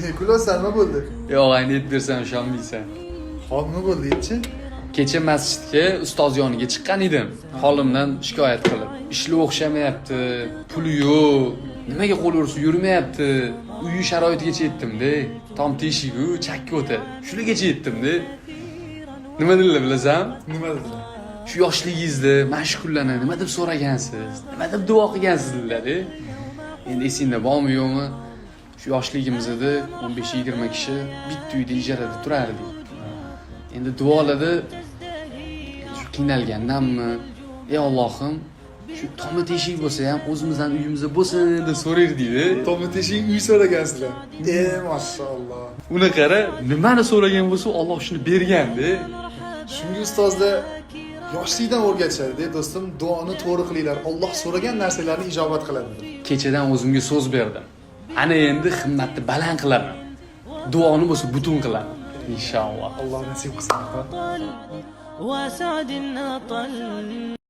Ne kulasan, nima bo'ldi? Yo'q, ayni aytib bersam ishonmaysan. Hop, nima bo'ldi, aytchi. Kecha masjidga ustoz yoniga chiqqan edim. Holimdan shikoyat qilib. Ishli o'xshamayapti, puli yo'q, nimaga qo'l ursa yurmayapti. Uyi sharoitigacha yetdim-da. Tom teshigu chakka o'ta. Shulargacha yetdim-da. Nima dedilar bilasan? Nima dedilar? Shu yoshligingizda mana shu kunlarni nima deb so'ragansiz, nima deb duo qilgansiz dedilar. Endi esingda bormi yo'qmi, shu yoshligimizda 15-20 kishi bitta uyda ijarada turardik. Endi duolarda shu qiynalgandanmi, ey Allohim, shu tomi teshik bo'lsa ham o'zimizdan uyimizda bo'lsin deb so'rardikda. Tomi teshik uy so'ragansizlar. E, mashalloh. Uni qara, nimani so'ragan bo'lsa, Alloh shuni berganda. Shunga ustozlar yoshlikdan o'rgatishadi, do'stim, duoni to'g'ri qilinglar. Alloh so'ragan narsalarni ijobat qiladi. Kechadan o'zimga so'z berdim. Ana endi himmatni baland qilaman. Duoni bo'lsa butun qilaman. Inshaalloh. Alloh nasib qilsin. وسعد نطل.